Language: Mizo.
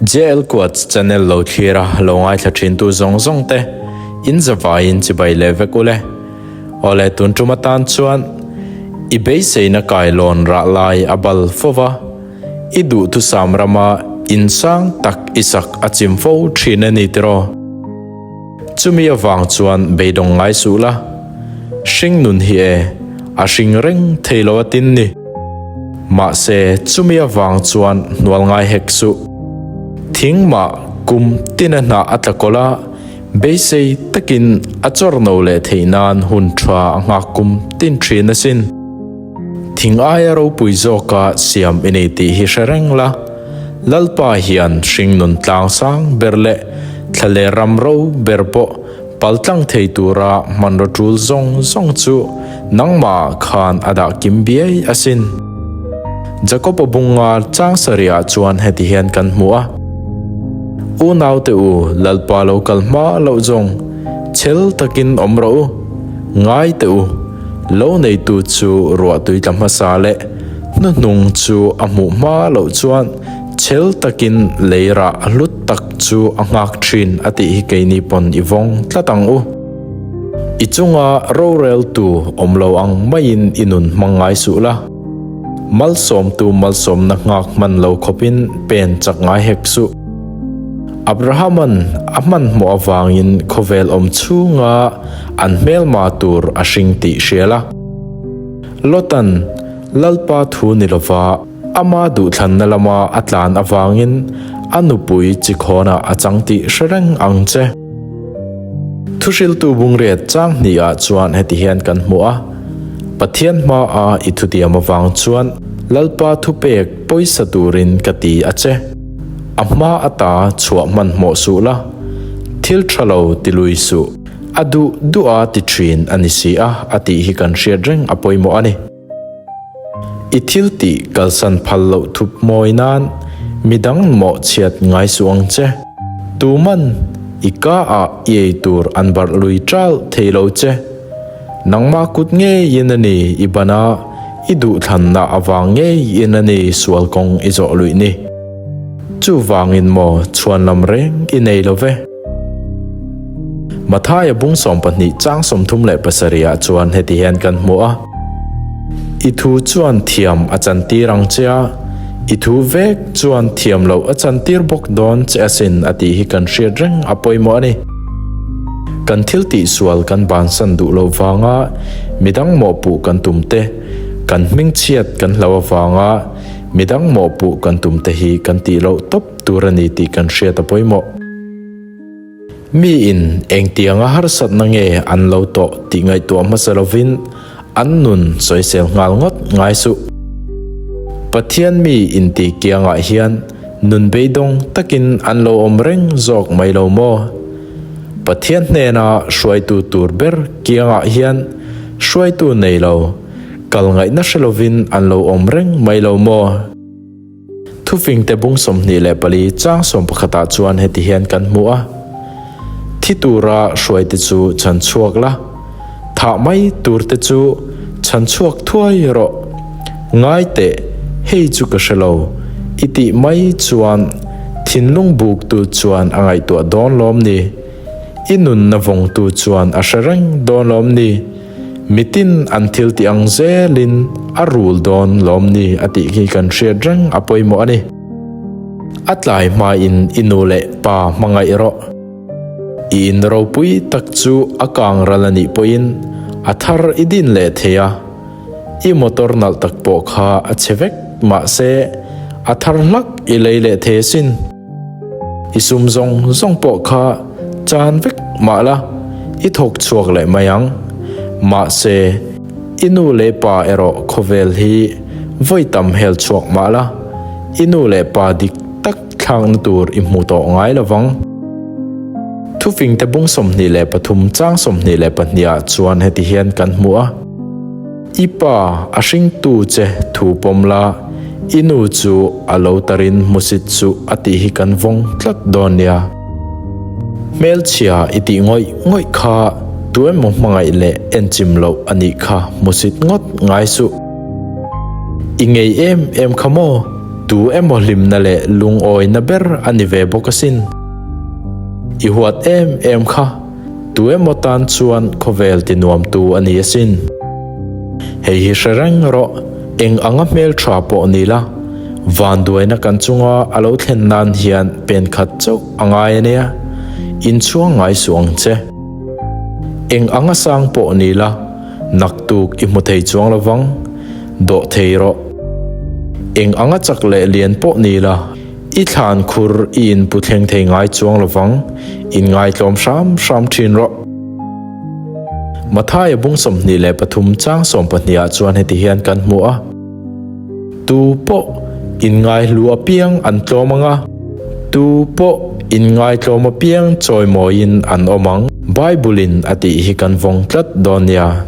JL Quotes channel lo thlir a lo ngaithla thin tu zawng zawng te in zavaiin chibai leh vek ule. Awle tun tum atan chuan i beiseina kailawn rah lai a bal fo va, i duhthusam rama in sang tak i sak a chim fo thin a ni tiraw? Chumi avang chuan beidawng ngai suh la, hring nun hi e, a hring reng thei lo a tin ni. Mahse, chumi avang chuan hnual ngai hek suh. Thing mah kum tina hnah a tla kawlh a, beisei takin a chawr no leh theih nan hun tha a nghak kum tin thin asin. Thing aia ropui zawka siam i nei tih hi hre reng la, Lalpa hian hringnun tlang sang ber leh thla leh ram ro ber pawh paltlang thei tura hmanraw tul zawng zawng chu nangmah khan a dah kim biai asin. Jakob-a bunga chang sarihah chuan heti hian kan hmu a, Unaute u, Lalpa lo kal hma loh zawng chhel takin awm rawh u, ngai teh u, lo neitu chu ruah tui tla hmasa leh Hnuhnung chu a hmuh hma loh chuan chhel takin lei rah a hlut tak chu a nghak thin a tih hi keini pawn i vawng tlat ang u. I chunga roreltu awm lo ang maiin i nun hmang ngai suh la. Malsawmtu malsawmna nghak hman lo khawpin pen chak ngai hek suh. Abrahaman a hmanhmawh avangin khawvel awm chhunga an hmelma tur a hring tih hria la. Lotan Lalpa thu ni lova ama duhthlanna lama a tlan avangin a nupui chikhawnah a chang tih hre reng ang che. Thuhriltu bungriat chang hnihah chuan heti hian kan hmu a, Pathian hmaa i thutiam avang chuan Lalpa thupek pawisa turin ka ti a che. A hma ata chhuah hmanhmawh suh la, thil tha lo ti lui suh. A duh duh a ti thin a ni si a, a tih hi kan hriat reng a pawimawh a ni. I thil tih kalsan phal loh thup mawi nan midang mawh chhiat ngai suh ang che. Tuman i ka ah i ei tur an barh lui ṭal thei lo che. Nangmah kut ngeiin a ni i ban a, i duhthlanna avang ngeiin a ni sual kawng i zawh luih ni. Chuvangin maw chhuanlam reng i nei lo ve. Mathaia bung 12 chang 37 ah chuan heti hian kan hmu a, I thu chuan thiam a chantir ang che a, i thu vek chuan thiam loh a chantir bawk dawn che asin a tih hi kan hriat reng a pawimawh a ni. Kan thil tihsual kan bansan duh loh vanga midang mawhpuh kan tum te, kan hmingchhiat kan hlau avanga midang mawhpuh kan tum te hi kan tih loh tawp tur a ni tih kan hriat a pawimawh. Miin engtianga harsatna nge an lo tawh tih ngaihtuah hmasa lovin an nun sawisel nghal ngawt ngai suh. Pathian mi inti kiangah hian nun beidawng takin an lo awm reng zawk mai lo maw? Pathian hnena hruaitu tur ber kiangah hian hruaitu nei lo, kal ngaihna hre lovin an lo awm reng mai lo maw? Thufingte bung 24 chang 11 ah chuan heti hian kan hmu a, Thi tura hruaite chu chhan chhuak la, thah mai turte chu chhan chhuak thuai rawh. Ngai teh, hei chu ka hre lo, i tih mai chuan thinlung buktu chuan a ngaihtuah dawn lawm ni? I nunna vawngtu chuan a hre reng dawn lawm ni? Mitin an thil tih ang zelin a rul dawn lawm ni a tih khi kan hriat reng a pawimawh a ni. A tlai hmain i nu leh pa hmangaih rawh. I in ropui tak chu a kang ral a nih pawhin a thar i din leh thei a. I motor nalh tak pawh kha a chhe vek mahse a thar hlak i lei leh thei asin. I sum zawng zawng pawh kha chan vek mah la, i thawk chhuak leh mai ang. Mahse, i nu leh pa erawh khawvel hi vawi tam hel chhuak mah la, i nu leh pa dik tak thlakna tur i hmu tawh ngai lo vang. Thufingte bung 23 chang 22 ah chuan heti hian kan hmu a. I pa a hringtu che thu pawm la, i nu chu a lo tarin hmusit suh a tih hi kan vawng tlat dawn nia. Hmelchhia i tih ngawih ngawih kha tuemaw hmangaih leh enchim loh a nih kha hmusit ngawt ngai suh. I ngei em em kha maw? Tu emaw hlimna leh lungawina ber a ni ve bawk asin. I huat em em kha tu emaw tan chuan khawvel ti nuamtu a ni asin. Hei hi hre reng rawh, eng anga hmeltha pawh ni la, vanduaina kan chunga a lo thlen nan hian pen khat chauh a ngai a nia, inchhuang ngai suh ang che. Eng anga sang pawh ni la, naktuk i hmu thei chuang lo vang, dawh thei rawh. Eng anga chak leh lian pawh ni la, i thlan khur i inpu thleng thei ngai chuang lo vang, inngaitlawm hram hram thin rawh. Mathaia bung 23 chang 12 ah chuan heti hian kan hmu a, Tu pawh inngaihlu apiang an tlawm ang a, tu pawh inngaitlawm apiang chawimawiin an awm ang. Bible-in a tih hi kan vawng tlat dawn nia.